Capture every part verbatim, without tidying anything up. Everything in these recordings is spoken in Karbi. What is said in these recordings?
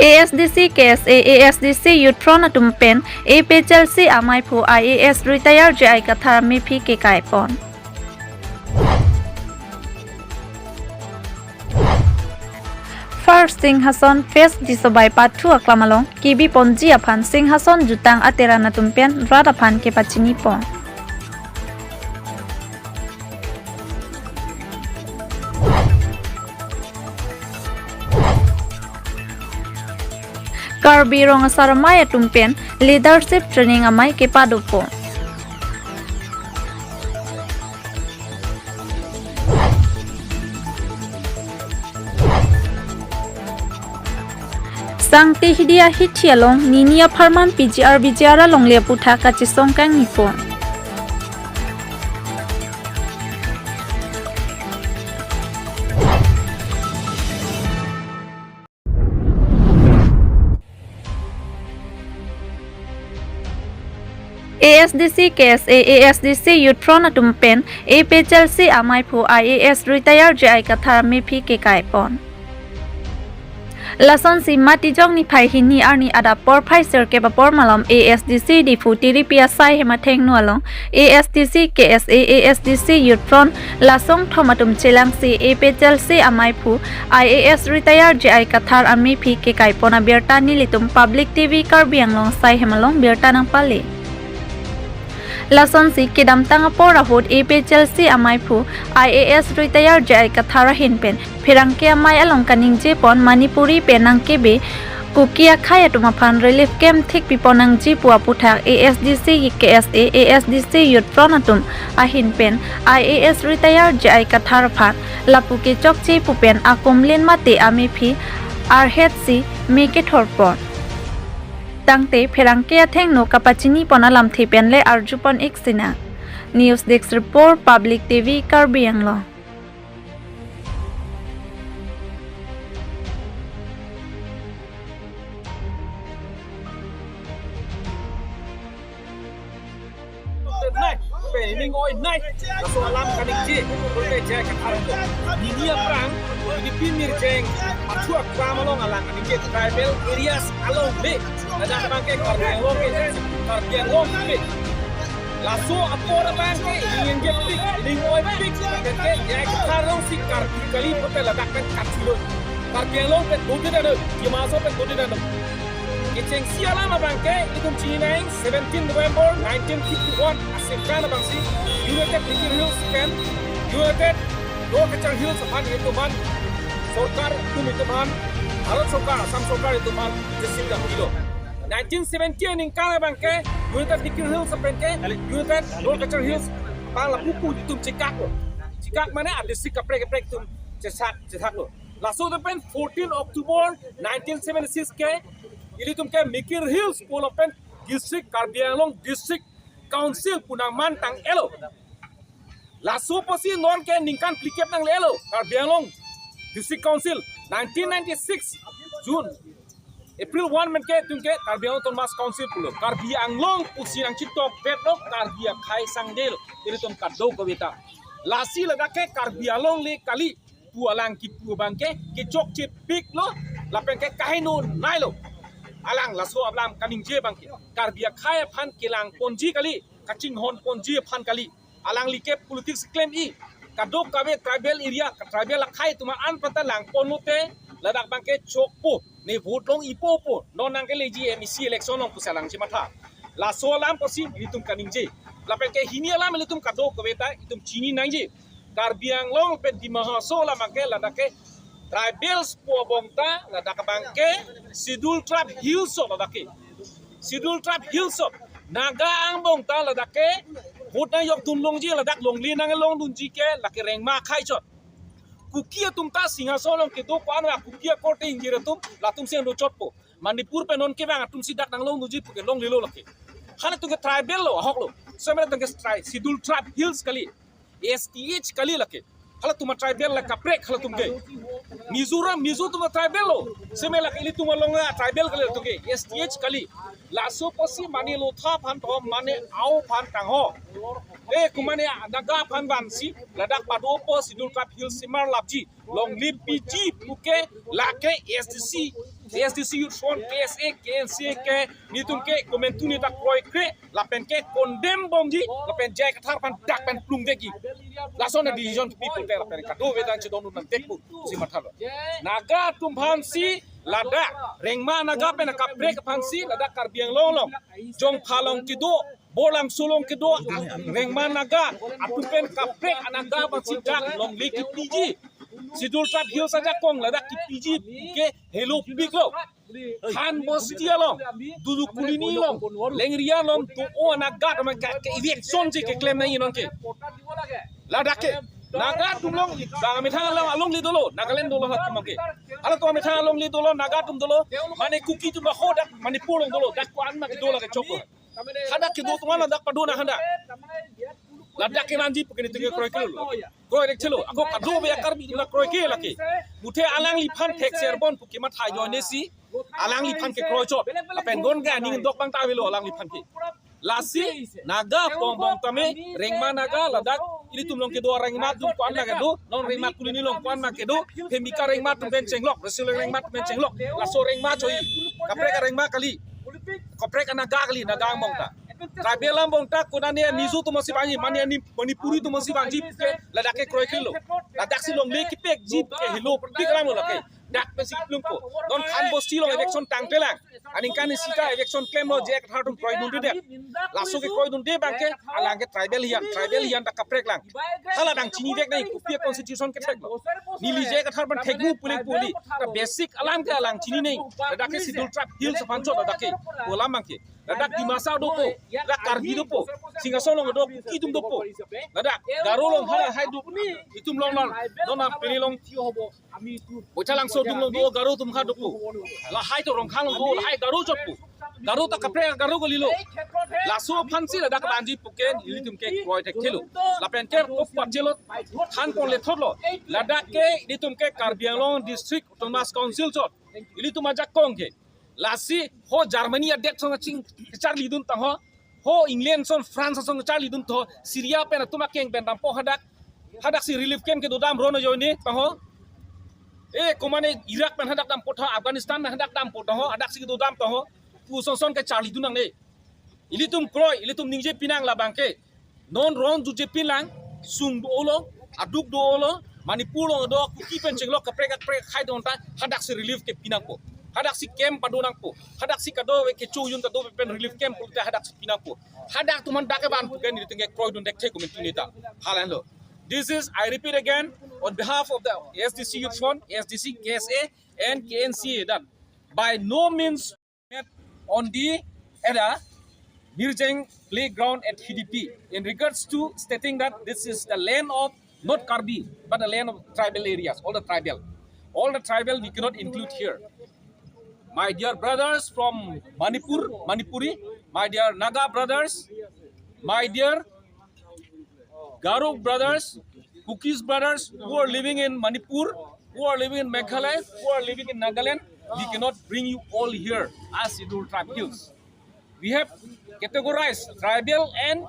A S D C, K S A, A S D C Youth Front atum pen A P H L C amaiphu I A S retire J I Kathar amephi kekai pon. First Singhason Fest Disobai Pathu aklam along kebi ponji aphan Singhason jutang ateran atum pen rat aphan kepachini pon. Karbi Rong Asar Amei atum pen leadership training amei kepado pon. Sangti Hidia Hithi along Nini apharman P G R B G R alongle aphuthak kachesong kangni pon. A S D C, K S A, A S D C Youth Front atum pen A P H L C amaiphu I A S retire J I Kathar amephi kekai pon. Lasonsi Matijong niphai hini arni adap porphai sirkep apor malom A S D C Diphu tiripi asai hem athengno along A S D C, K S A, A S D C Youth Front lasong thom atum chelangsi A P H L C amaiphu I A S retire J I Kathar amephi kekai pon abirta nelitum Public T V Karbi Anglong asai hem along birta nangpale. Lasonsi kedamtang apor ahut A P H L C amaiphu I A S retire J I Kathar ahin pen pherangke amei along kaningje pon Manipuri pen nangkebe Kuki akhei atum aphan relief camp thikpi pon nangji pu aphuthak A S D C, K S A, A S D C Youth Front atum ahin pen I A S retire J I Kathar aphan lapu kechokche pu pen akumlin mate amephi arhetsi me kethor pon. Tangte pherangke athengno kapachini pon alamthe pen le arju pon ik sinang. News Desk Report, Public T V Karbi Anglong. Nai, pen ning oi nai. Laso alam kaningje, pulote J I Kathar ko. Nini aphrang, Philippine Mirjeng, Pathu aklam along alam kaningje tribal areas along le. Ladak abangke Karbi Anglong ke, Karbi Anglong ke. Laso apor abangke, ning ingjepik, ning oipik, abangke, J I Kathar alongsi Karbi kali pulote ladak pen kachilo. Karbi Anglong pen dodi dano, Dima Hasao pen dodi dano. Kechengsi alam abangke, ilitum chinine, seventeen November nineteen fifty-one, asekan abangsi, United Mikir Hills pen, United Lower Cachar Hills aphan ilitum aphan, sorkar atum ilitum aphan, Bharat Sorkar, Assam Sorkar ilitum aphan, district dam kilo. Nineteen seventy aningkan abangke, United Mikir Hills pen ke, United Lower Cachar Hills, abang lapu pu ilitum chikak lo. Chikak mane a district kaprek kaprek atum chesak, chesak lo. Laso atum pen fourteen October nineteen seventy-six ke, ilitum ke Mikir Hills pulo pen district, Karbi Anglong District Council pu nangman tang-elo. Laso apotsi non ke ningkan phlikep nangle-lo, Karbi Anglong District Council, nineteen ninety-six June, April one pen ke itum ke Karbi Anglong Autonomous Council pulo. Karbi Anglong pusi nangchetokpet lo, Karbi akhei sangdel, ilitum kadokave ta. Lasi ladak ke Karbi Anglong le kali, pu alang kipu abangke, kechokchepik lo, lapen ke kaheno nai lo. Alang laso alam kaningje abangke, Karbi akhei aphan kelang ponji kali, kachinghon ponji aphan kali. Alangli ke politics klem-i, kadokave tribal area, ka tribal akhei atum an pata lang pon lote, ladak abangke chokpo, ne vote long-ipo po, non nangkeleji M A C election along pusi alang chematha. Laso alam pusi ilitum kaningje. Lapen ke hini alam ilitum kadokave ta, itum chini nangji. Karbi Anglong pen Dima Hasao alam abangke ladak ke tribals pu abang ta ladak abangke Scheduled Tribe Hills o ladak ke. Scheduled Tribe Hills o. Naga angbong ta ladak ke vote nangjoktun longji, ladak longle nanglongdunji ke lake rengma akhei chot. Kuki atum ta Singhason along kedo ko-an a Kuki akorte ingjir atum latum si angdo chotpo. Manipur pen non kevang atum si dak nanglongdunji puke longlelo lake. Halatum ke tribal lo, ahok lo. Seme latum ke tri-, Scheduled Tribe Hills kali. S T H kali lake. Halatum a tribal la kaprek halatum ke. Mizoram, Mizo atum a tribal lo. Seme lake ilitum along a tribal kali latum ke. S T H kali. Laso apotsi mane lotha aphan to, mane ao aphan tangho. Eh, kumane Naga aphan vansi, ladak padopo Scheduled Tribe Hills simar lapji. Longle piji puke lake S D C A S D C Youth Front, K S A, K N C A ke nelitum ke komantu neta kroikre lapen ke condemn bomji lapen J I Kathar aphan dak pen plung degi. Lason a-decision kepi pulote lapen kadokave ta chedondun nangtekpo pusi mathalo. Naga atum aphansi ladak Rengma Naga pen akaprek aphansi ladak Karbi Anglong along, Jongpha along kedo, Borlangso along kedo Rengma Naga atum pen kaprek a-Naga aphansi dak longle kepiji, Scheduled Tribe Hills ajakong ladak kepiji ke helopiklo. Khan Bosti along, Dudu Colony along, Lengri along, to o a-Naga atum ke, ke eviction si keklem nangji non ke. Ladak ke Naga atum along, bang amethang along, alongle dolo, Nagaland dolo atum ke. Halatum amethang alongle dolo, Naga atum dolo, mane Kuki atum hadak Manipur along dolo, dak ko-an ma kedo lake choklo. Hadak kedo atum an ladak pado nang hadak. Ladak kevanji pu ke nelitum ke kroikrelo. Kroirekthelo. Ako kadokave a-Karbi atum kroikre lake. Muthe alangliphan thekser bon pu kematha ajoinesi alangliphan kekroichot. Lapen gon ke aning dok abang ta avelo alangliphan ke. Lasi Naga pong bong tame Rengma Naga ladak ilitum along kedo Rengma atum ko-an ma kedo, non Rengma Colony along ko-an ma kedo, Phimika Rengma atum pen chenglok, Resileng Rengma atum pen chenglok, laso Rengma choi, kaprek a-Rengma kali, kaprek a-Naga kali, Naga angbong ta. Tribal angbong ta konane Mizo atum si vangji, mane ani Manipuri atum si vangji ke ladak ke kroikrelo. Ladaksi longle kepekji ke helopik alam lo lake. Dak pensi plungpo. Non Khan Bosti along eviction tangtelang. Aningkan isi ta eviction klemlo, J I Kathar atum kroidunde det. Laso ke kroidunde abang ke alang ke tribal hijan, tribal hijan ta kaprek lang. Hala abang chinivek nangji, kopi a-constitution ketheklo. Neli J I Kathar aphan thekmu puling puli. Ta basic alam ke alang chini nangji. Ladak ke Scheduled Tribe Hills aphan chot ladak ke. Pu alam abang ke. Ladak Dimasa dopo, ladak Karbi dopo, Singhason along do, Kuki atum dopo. Ladak Garo along halahai do, itum along along, non a pini along Bochalangso atum along do, Garo atum ha dopo. Lahai to Rongkhang along do, lahai Garo chotpo. Garo ta kaprek Garo kalilo. Laso aphansi ladak vanji pu ke nelitum ke kroirekthelo. Lapen ke kop pachelo, than ponglethotlo. Ladak ke nelitum ke Karbi Anglong District Autonomous Council chot. Ilitum ajakong ke. Lasi ho Germany adet song kaching kacharlidun tangho. Ho England ason France ason kacharlidun tho. Syria pen atum akeng pen dampo hadak. Hadaksi relief camp kedo dam ron ajoine tangho. E komane Iraq pen hadak dampo tho, Afghanistan pen hadak dampo tangho, hadaksi kedo dam tangho. Pu ason ason kacharlidun nangne. Ilitum kroi, ilitum ningje pinang labang ke. Non ron juje pinlang, sung do-olo, aduk do-olo, Manipur along do, Kuki pen chenglok kaprek kaprek akhai do-an ta, hadaksi relief ke pinangpo. Hadaksi camp pado nangpo. Hadaksi kadokave kecho ujun kadokave pen relief camp pulote hadaksi pinangpo. Hadak atum an dak kevan pu ke nelitum ke kroidun dekthe komantu neta. Halanlo. This is, I repeat again, on behalf of the A S D C Youth Front, A S D C, K S A, and K N C A, that by no means met on the, at the Mirjeng playground at Hidipi in regards to stating that this is the land of not Karbi, but the land of tribal areas, all the tribal. All the tribal we cannot include here. My dear brothers from Manipur, Manipuri, my dear Naga brothers, my dear Garo brothers, Kukis brothers who are living in Manipur, who are living in Meghalaya, who are living in Nagaland, we cannot bring you all here as Scheduled Tribe Hills. We have categorized tribal and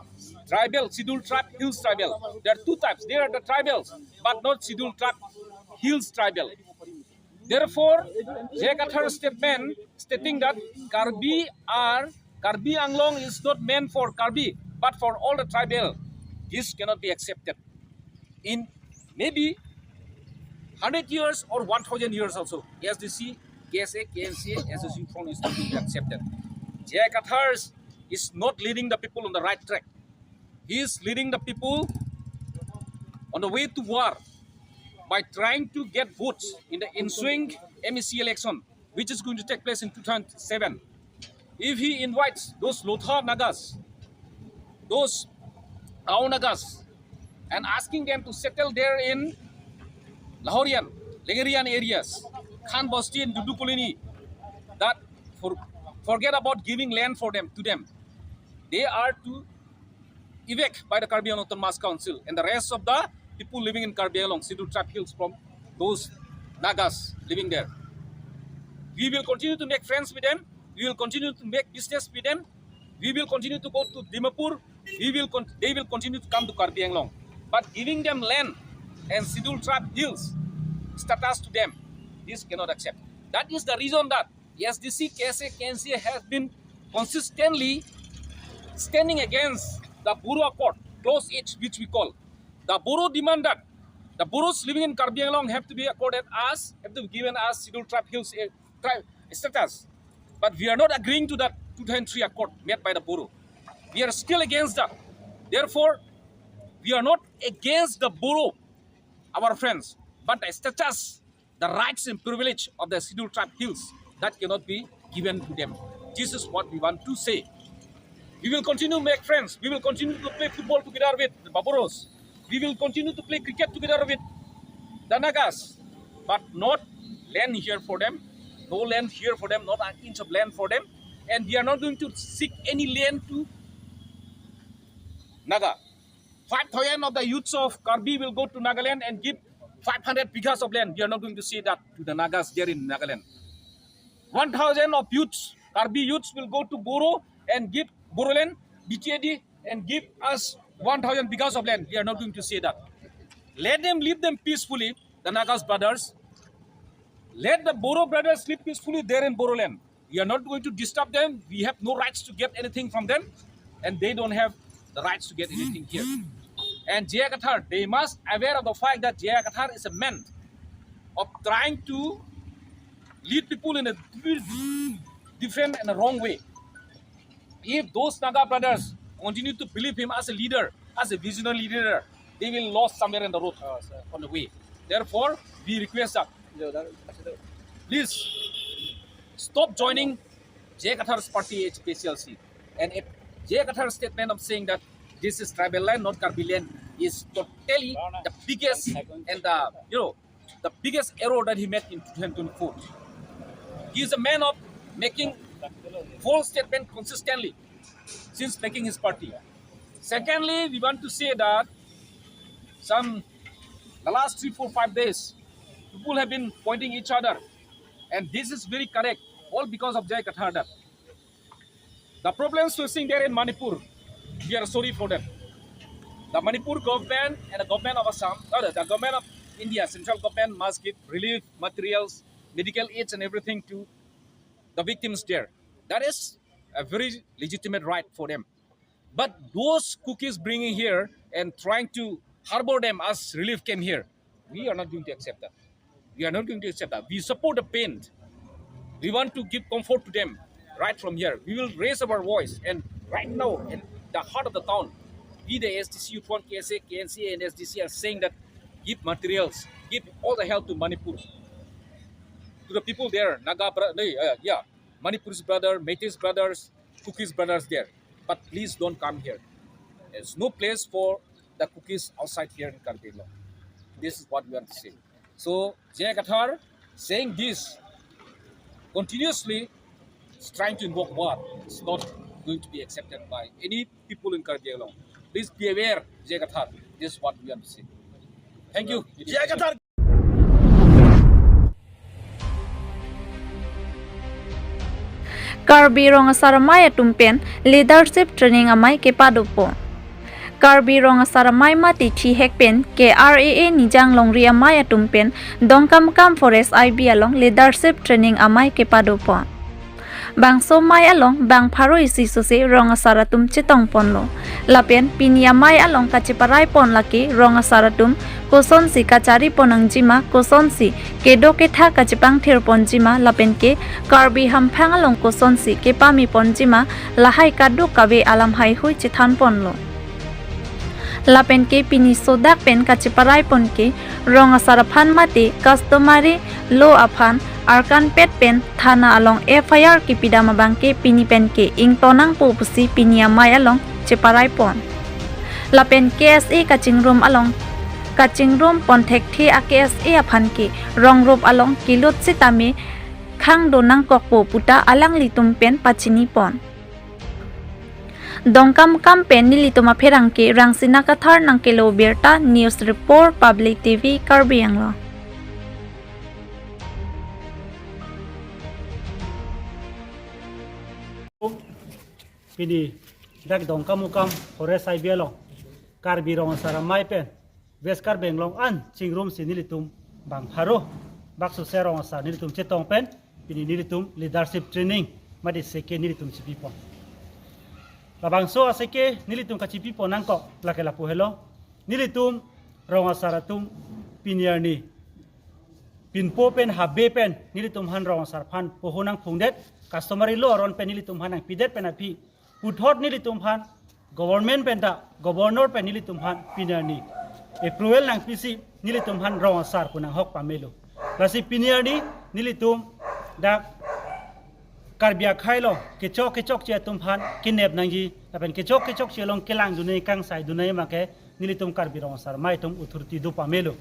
tribal, Scheduled Tribe Hills tribal. There are two types. There are the tribals, but not Scheduled Tribe Hills tribal. Therefore, J I Kathar's statement stating that Karbi are, Karbi Anglong is not meant for Karbi, but for all the tribal, this cannot be accepted. In maybe hundred years or one thousand years also, A S D C, K S A, K N C A, A S D C front is not going to be accepted. J I Kathar is not leading the people on the right track. He is leading the people on the way to war by trying to get votes in the ensuing M A C election, which is going to take place in two thousand seven. If he invites those Lotha Nagas, those Ao Nagas, and asking them to settle there in Lahorian, Lengerian areas, Khan Bosti and Dudu Colony, that for, forget about giving land for them, to them. They are to evict by the Karbi Anglong Autonomous Council and the rest of the people living in Karbi Anglong, Scheduled Tribe Hills from those Nagas living there. We will continue to make friends with them. We will continue to make business with them. We will continue to go to Dimapur. We will con-, they will continue to come to Karbi Anglong. But giving them land and Scheduled Tribe Hills status to them, this cannot accept. That is the reason that S D C, K S A, K N C A has been consistently standing against the Bodo Accord, clause H, which we call. The Bodo demand that the Bodos living in Karbi Anglong have to be accorded as, have to be given as Scheduled Tribe Hills, eh, tribe status. But we are not agreeing to that two thousand three accord made by the Bodo. We are still against that. Therefore, we are not against the Bodo, our friends, but the status, the rights and privilege of the Scheduled Tribe Hills, that cannot be given to them. This is what we want to say. We will continue to make friends. We will continue to play football together with the Boboros. We will continue to play cricket together with the Nagas, but not land here for them. No land here for them, not an inch of land for them. And we are not going to seek any land to Naga. Five thousand of the youths of Karbi will go to Nagaland and give five hundred bighas of land. We are not going to say that to the Nagas there in Nagaland. One thousand of youths, Karbi youths will go to Bodo and give Bodoland, B T A D, and give us one thousand bighas of land. We are not going to say that. Let them live them peacefully, the Nagas brothers. Let the Bodo brothers live peacefully there in Bodoland. We are not going to disturb them. We have no rights to get anything from them, and they don't have the rights to get anything here. And J I Kathar, they must aware of the fact that J I Kathar is a man of trying to lead people in a di-, different and a wrong way. If those Naga brothers continue to believe him as a leader, as a visionary leader, they will lost somewhere in the road, uh, on the way. Therefore, we request that, please stop joining J I Kathar's party, H P C L C. And if J I Kathar's statement of saying that this is tribal land, not Karbi land, is totally the biggest and the, you know, the biggest error that he made in two thousand twenty-four. He is a man of making false statement consistently since making his party. Secondly, we want to say that some, the last three, four, five days, people have been pointing each other, and this is very correct, all because of J I Kathar. The problems facing there in Manipur, we are sorry for them. The Manipur government and the government of Assam, uh, the government of India, central government must give relief, materials, medical aids and everything to the victims there. That is a very legitimate right for them. But those Kukis bringing here and trying to harbor them as relief camp here, we are not going to accept that. We are not going to accept that. We support the pain. We want to give comfort to them right from here. We will raise our voice, and right now, in the heart of the town, we, the S D C Youth Front, K S A, K N C A, and S D C are saying that give materials, give all the help to Manipur, to the people there, Naga, bro-, no, uh, yeah, Manipuri's brother, Meitei's brothers, Kukis brothers there. But please don't come here. There's no place for the Kukis outside here in Karbi Anglong. This is what we want to say. So, J I Kathar saying this continuously is trying to invoke war. It's not going to be accepted by any people in Karbi Anglong. Please be aware, J I Kathar. This is what we want to say. Thank you. J I Kathar. Karbi Rong Asar Amei atum pen leadership training amei kepadopo. Karbi Rong Asar Amei mate thihek pen K R A A Nijang Longri Amei atum pen Dongkamukam Forest I B along leadership training amei kepadopo. Bangso amei along bang pharo isi sose rong asar atum chetongponlo. Lapen pini amei along kacheparai pon lake rong asar atum kosonsi kachari pon nangjima, kosonsi kedo ketha kachepangthir ponjima, lapen ke Karbi hamphang along kosonsi kepame ponjima, lahai kadokave alam haihui chethan ponlo. Lapen ke pini sodak pen kacheparai pon ke rong asar aphan mate customary law aphan arkanpet pen thana along F I R kepidam abang ke pini pen ke ingtonnangpo pusi pini amei along cheparai pon. Lapen K S A kachingrum along, kachingrum pon thekthe a K S A aphan ke rong rup along kelut sitame khangdo nangkokpo puta alanglitum pen pachini pon. Dongkamukam pen nelitum apherangke Rangsina Kathar nangkelo birta, News Report, Public T V, Karbi Anglong. Pini dak Dongkamukam Forest I B along Karbi Rong Asar Amei pen West Karbi Anglong an chingrumsi nelitum bang pharo bak sose rong asar nelitum chetong pen Pini nelitum leadership training mate seke nelitum chipipon. Labangso aseke nelitum kachipipon nangkok lake lapu helo. Nelitum rong asar atum pini arni pinpo pen habe pen nelitum aphan rong asar aphan poho nangphungdet, customary law aron pen nelitum aphan nangpidet pen aphi puthot nelitum aphan government pen ta, governor pen nelitum aphan pini arni approval nangpisi nelitum aphan rong asar pu nanghok pamelo. Lasi pini arni nelitum dak Karbi akhei along kechok kechokche atum aphan kenep nangji lapen kechok kechokche along kelangdun nangji, kangsaidun nangji abangke nelitum Karbi Rong Asar Amei atum authority do pamelo.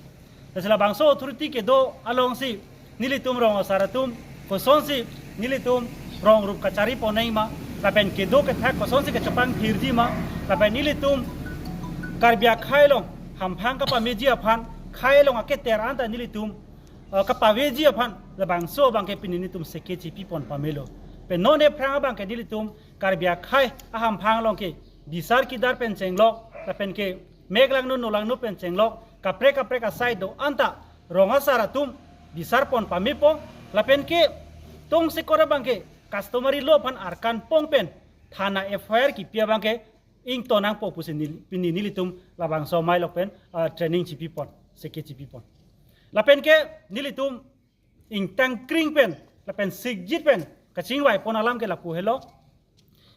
Lasi labangso authority kedo alongsi nelitum rong asar atum kosonsi nelitum rong rup kacharipon nangji ma, lapen kedo kethak kosonsi kachepangthirji ma, lapen nelitum Karbi akhei along hamphang kapameji aphan, khei along aketer anta nelitum, eh, kapaveji aphan, labangso abangke pini nelitum seke chipipon pamelo. Pen non aphrang abangke nelitum Karbi akhei ahamphang along ke bisar kidar pen chenglok, lapen ke meklangno nolangno pen chenglok, kaprek kaprek asai do anta rong asar atum bisar pon pamepo, lapen ke tongsekot abangke customary law aphan arkan pong pen thana F I R kipi abangke ington nangpo pusi neli, pini nelitum labangso amei along pen, ah, training chipipon, seke chipipon. Lapen ke nelitum ingtangkring pen lapen sikjit pen kachingvaipon alam ke lapu helo.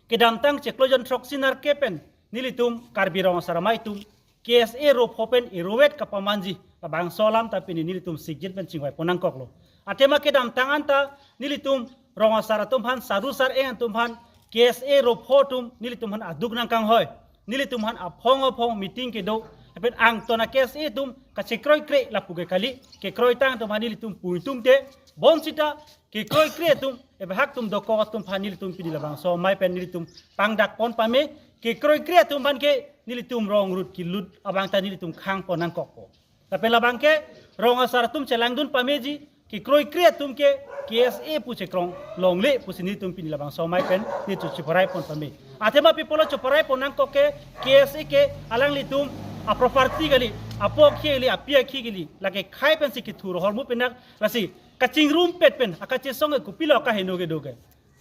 Kedamtang chiklo jon throksi nerkep pen nelitum Karbi Rong Asar Amei atum K S A ropho pen irovet kapamanji, labangso alam ta pini nelitum sikjit pen chingvaipon nangkoklo. Athema kedamtang anta nelitum rong asar atum aphan, saru sar-eng atum aphan, K S A ropho atum nelitum aphan aduk nangkanghoi, nelitum aphan aphong aphong meeting kedo, lapen angton a-K S A atum kachekroikre lapu ke kali, kekroitang atum aphan nelitum pu ingtungte, bonsita kekroikre atum, ebahak atum dokok atum aphan nelitum pini labangso amei pen nelitum pangdakpon pame, kekroikre atum aphan ke nelitum rong rut kilut abang ta nelitum khangpon nangkokpo. Lapen labangke rong asar atum chelangdun pameji, kekroikre atum ke K S A pu chekrong longle pusi nelitum pini labangso amei pen nelitum chiparaipon pame. Athema pi apotlo chiparaipon nangkok ke, K S A ke alanglitum aproperty kali, apo akhi kali, api akhi kali, lake khei pensi kethur hormu penak, lasi kachingrumpet pen akachesong ke kopilo kaheno kedo ke.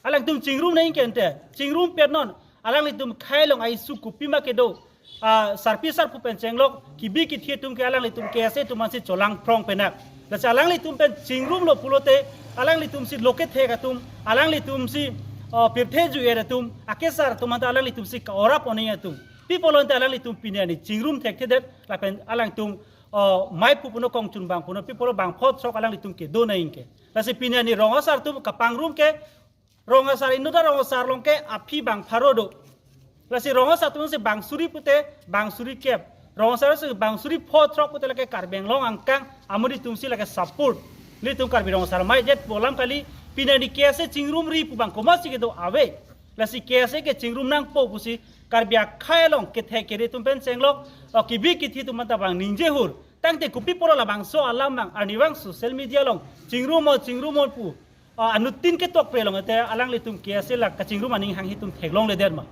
Alangtum chingrum nangji ke ante, chingrumpet non, alanglitum khei along a-issue kopima kedo, ah, sarpi sarpo pen chenglok, kibi kithi atum ke alanglitum K S A atum aphansi cholangphrong penak. Lasi alanglitum pen chingrumlo pulote, alanglitumsi loket thek atum, alanglitumsi, ah, pirthe ju-er atum, akesar atum anta alanglitumsi ka-orap oneng atum. Pi apotlo ante alanglitum pini arni chingrum thekthedet, lapen alangtum, ah, mei pu punon, kongchun bang punon, pi apotlo bangpho throk alanglitum kedo nangji ke. Lasi pini arni rong asar atum kapangrum ke, rong asar inut arong asar along ke aphi bang pharo do. Lasi rong asar atumsi bang suri pute bang suri kep, rong asar si bang suri pho throk pute lake Karbi Anglong angkang amonit atumsi lake support. Nelitum Karbi Rong Asar Amei jet pu alam kali, pini arni K S A chingrumri pu bang komatsi kedo ave. Lasi K S A ke chingrum nangpo pusi Karbi akhei along kethek kere atum pen chenglok, o kibi kithi atum anta bang ningje hur. Tangte kopi apotlo labangso alam bang arnivang social media along chingrumnon chingrumnon pu, ah, anuttin ketok pre long ante alanglitum K S A la kachingrum aning hanghi atum theklongledet ma?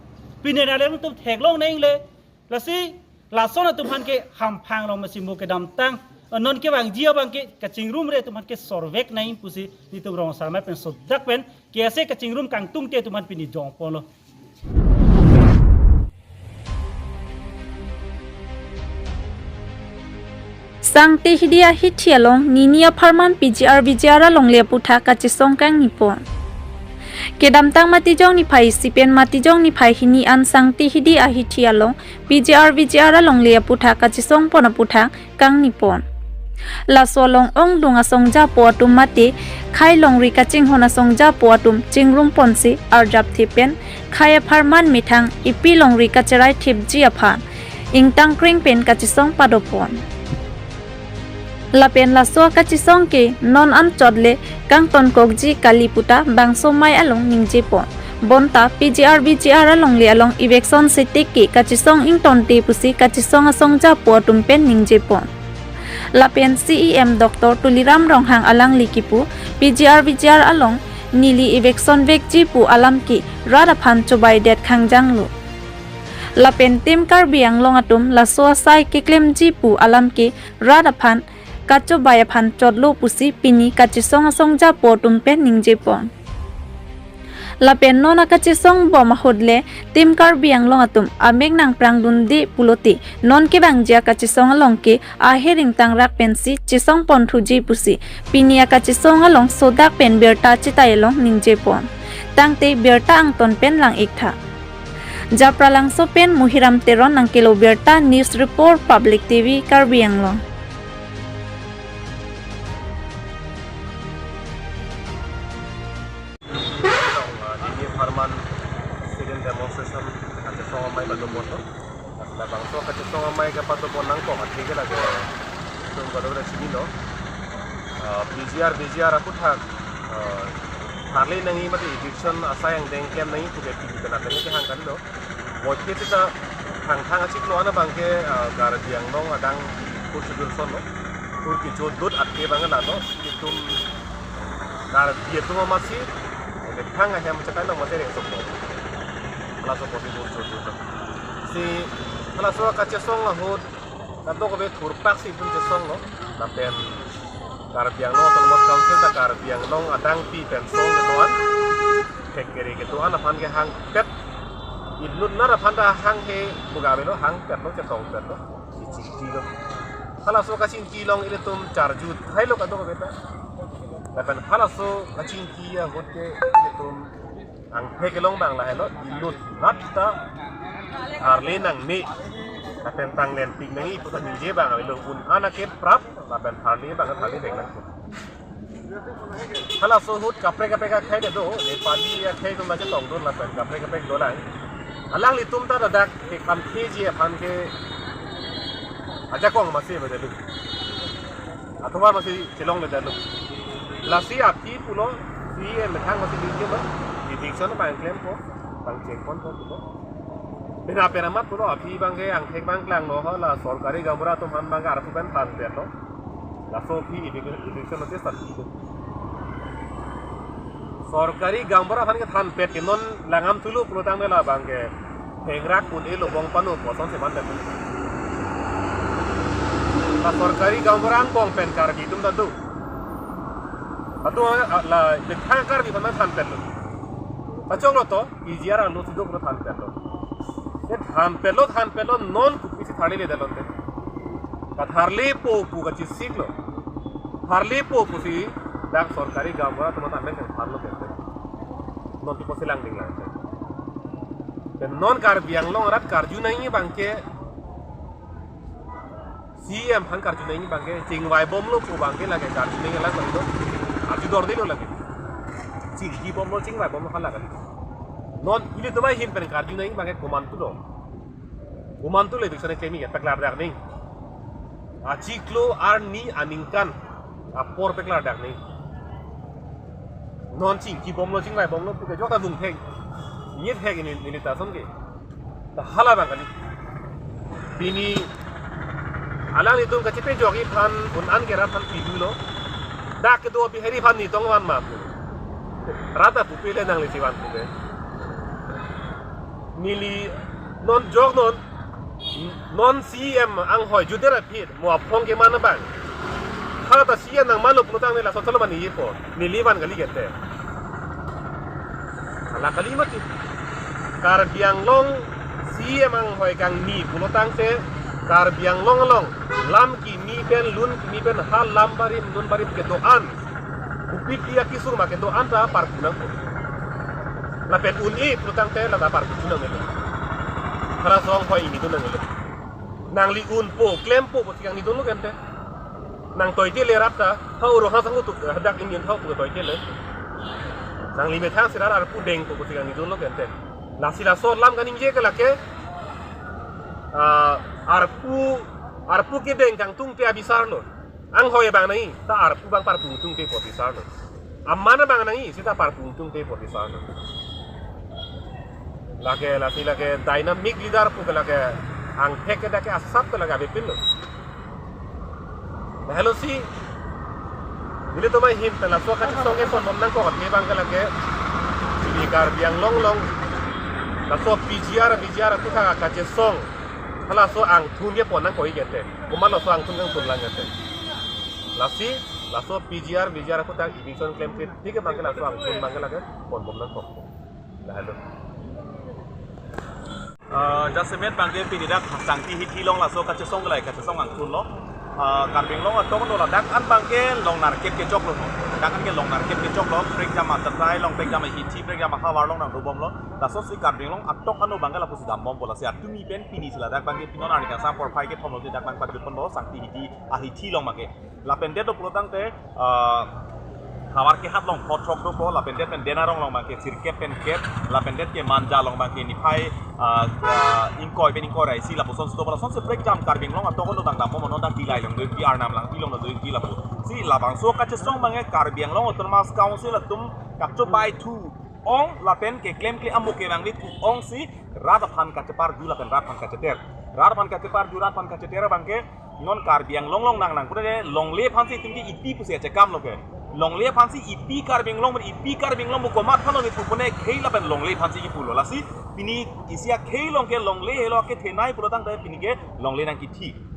Pini arni alangtum theklong nangle. Lasi lason atum aphan ke hamphang along masi mo kedamtang, ah, non kevangji abang ke kachingrumre atum aphan ke sorvek nangji pusi nelitum Rong Asar Amei pen sodak pen K S A kachingrum kangtungte atum aphan pini jongponlo. Sangti Hidi ahithi along nini apharman P G R V G R alongle aputhak kachesong kangnipon. Kedamtang Matijong niphai isi pen Matijong niphai hini an Sangti Hidi ahithi along P G R V G R alongle aputhak kachesongpon aputhak kangnipon. Laso along ongdung asongjapo atum mate khei longri kachinghon asongjapo atum chingrumponsi arjapthe pen khei apharman methang epi longri kacherai thipji aphan ingtangkring pen kachesong padopon. Lapen laso akachesong ke non anchot le kangtonkokji kali puta bangso amei along ningjepon. Bonta P G R V G R alongle along eviction seteke kachesong ingtonte pusi kachesong asongjapo atum pen ningjepon. Lapen C E M Doctor Tuliram Ronghang alangli kipu P G R V G R along neli eviction vekji pu alam ke rat aphan chobaidet khangjanglo. Lapen Team Karbi Anglong atum laso asai keklemji pu alam ke rat aphan kachobai aphan chotlo pusi pini kachesong asong japo atum pen ningjepon. Lapen non akachesong bom ahut le Team Karbi Anglong atum amek nangprangdunde pulote non kevangji akachesong along ke aher ingtangrak pensi chesongpon thuji pusi pini akachesong along sodak pen birta chetai along ningjepon. Tangte birta angton pen lang-iktha. Japralangso pen Muhiram Teron nangkelo birta, News Report, Public T V, Karbi Anglong. Long, uh, D D A Farman sit-in demonstration kachesong amei padopon to. Labangso kachesong amei kapadopon nangkok athe ke lake itum kadokave chinilo. Uh, P G R, V G R aphuthak, uh, tharle nangji mate eviction asai angdeng klem nangji puke T V pen ateng kehang kalilo. Boike sita Thangthang achiklo an abangke, ah, Karbi Anglong adang Fourth Schedule ason lo. Kur kechodot athe abang lalo. Itum Karbi atum amatsi, eh, Thang ahem chekai lo mate rengsoklo. Halaso apotsi Fourth Schedule ason. Si halaso kachesong ahut kadokave thurpaksi itum chesonglo. Lapen Karbi Anglong Autonomous Council ta Karbi Anglong adangpi pen song kedo-an, thek kere kedo-an aphan kehangpet. Inut nar aphan ta hanghe pu ga avelo, hangpetlo, chetongpetlo, kachingkilo. Halaso kachingki along ilitum charju thailo kadokave ta. Lapen halaso kachingki ahut ke ilitum angthek kelong abang lahelo, inut nat ta tharle nangne, lapen tanglen pik nangji pu ta ningje abang avelo, un-an ake prap, lapen tharle abang tharle deng nang. Halaso ahut kaprek kaprek akhei do, Nepali akhei atum ta chetongdun lapen kaprek kaprek dolang. Alanglitum ta ladak ke kam theji aphan ke ajakong masi bade lu. Athoma masi chelongledetlo. Lasi aphi pulo, C E M methang masi lingkelo, eviction pangklempo, pangchengponpo pulo. Pena pena amat pulo, aphi abangke angthek abang klanglo ho, la sorkari gaonbura atum aphan abangke arpu pen thanpetlo. Laso aphi evic-, eviction notice ta pido. Sorkari gaonbura aphan kethanpet ke non langdam thulo pulotangte labangke thengrak un-e lobong pano pu asonsi mandet. La sorkari gaonbura angbong pen Karbi atum ta do. Atu la methang Karbi aphan thanpetlo. Pachoklo to, P G R alongsi do pulo thanpetlo. Ke thanpetlo, thanpetlo, non kopisi tharleledetlo te. Katharlepo pu kachesiklo. Tharlepo pusi dak sorkari gaonbura atum ta amek nangthanlo kente. Non tu kosi langding lang te. Pen non Karbi Anglong arat karju nangji abangke C E M aphan karju nangji abangke chingvaibomlo pu abangke lake karju nangji alam kalilo. Karju dordelo lake. Chingkibomlo, chingvaibomlo hala kali. Non ilitum ahin pen karju nangji abangke komantulo. Komantulo eviction keklem-ik paklardak nangji. Achiklo arni aningkan apor paklardak nangji. Non chingkibomlo, chingvaibomlo puke jok ta lungthek. Nyethek ini, neli ta ason ke. Ta hala abang kali. Pini alanglitum kachepajokji aphan un-an ke rat aphan pidulo. Dak kedo Bihari aphan nitong van ma pu. Rat ta pupe le nanglisi van pupe. Neli non jok non, non C E M anghoi jutdet aphi mo aphong keman abang. Hala ta C E M nangmanlo pulotangte laso thalo mani ipo. Neli van kali kente. Hala kali mati. Karbi Anglong C E M anghoi kangni pulotangte Karbi Anglong along lam kimi pen, lun kimi pen, ha lam barim lun barim kedo-an, upik dia kisung ma kedo-an ta parpu nangpo. Lapen un-e pulotangte lata parpu nangmelo. Hala asong hoi ingdun nangmelo. Nangli unpo, klempo pusi kangnidunlo kente. Nang toitele rat ta, ha oro ha sangkutu, hadak ingin ha pu toitele. Nangli methang si rat arpu dengpo pusi kangnidunlo kente. Lasi laso alam kaningje ke lake, ah, arpu, arpu kedeng kangtungte abisarlo. Anghoi abang nangji, ta arpu abang parpu tungte pu abisarlo. Aman abang nangji, seta parpu tungte pu abisarlo. Lake, lasi lake dynamic leader pu ke lake angthek ke dak ke asap ke lake avepinlo. Lahelo si, nelitum ahin pen laso kachesong keponbom nangkok athe abangke lake, pini Karbi Anglong along, laso P G R, V G R aphuthak kachesong, halaso angthun kepon nangkokji kente. Komat laso angthun kangthun lang kente. Lasi, laso P G R, V G R ako tak eviction klemkle, thik abangke laso angthun abangke lake ponbom nangkok. Lahelo. Ah, jasemet abangke pini dak Sangti Hithi along laso kachesong kelai, kachesong angthunlo. Ah, Karbi Anglong atok do ladak an abangke longnarkep kechoklo. Dak an ke longnarkep kechoklo, prekjam atat trai long prekjam hithi prekjam havar along nangdobomlo. Laso si Karbi Anglong atok ano abangke lapusi dambompo, lasi atumi pen pini si ladak abangke pinon arni kangsam porphai kethom lo si dak abang pajutponpo Sangti Hithi ahithi along abangke. Lapen det do pulotangte, ah, havar kehat along phothrok dopo, lapen det pen Denarong along abangke sirkep pen kep, lapen det ke Manja along abangke niphai, ah, ah, ingkoi pen ingkoi ra isi lapuson si dopo, lasonsi prekjam Karbi Anglong atok ano abang dambom, non dak Dillai along do ingpi, Arnam Langpi along do ingpi lapu. Si labangso kachesong abangke Karbi Anglong Autonomous Council atum kachobaithu ong lapen keklemkle amo ke abangke thu ong si rat aphan kacheparju lapen rat aphan kacheter. Rat aphan kacheparju, rat aphan kacheter abangke non Karbi Anglong along nang nang pura de longle aphansi itum ke ipi pusi achekamlo ke. Longle aphansi ipi Karbi Anglong pen ipi Karbi Anglong pu komat aphan lo ni pu pune khei lapen longle aphansi kipulo, lasi pini isi akhei along ke longle helo kethenei pulotangte pini ke longle nangkithi.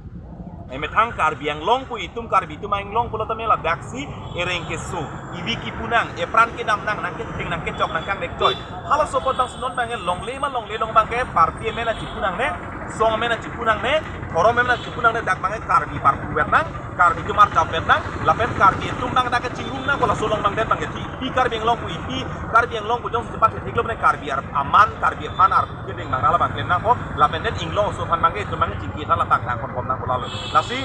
Emethang Karbi Anglong pu itum Karbi atum Anglong pulo tame ladaksi ereng keso, ivi kipu nang, epran kedam nang, nangketheng nangkechok nangkangnek choi. Halaso apot abangsi non abangke longle ma longle along abangke party amen achipu nangne, song amen achipu nangne, dhorom amen achipu nangne, dak abangke Karbi parpu vet nang, Karbi atum arjap vet nang, lapen Karbi atum abang dak kachingrum nangpo, laso along abang det abangke thi, ipi Karbi Anglong pu ipi Karbi Anglong pu jongsi chepathektheklo mane Karbi ar aman, Karbi aphan ar kedeng abang rala abang klem nangpo, lapen det inglong oso aphan abangke itum abangke chingki than latak nang konkom nangpo lalo. Lasi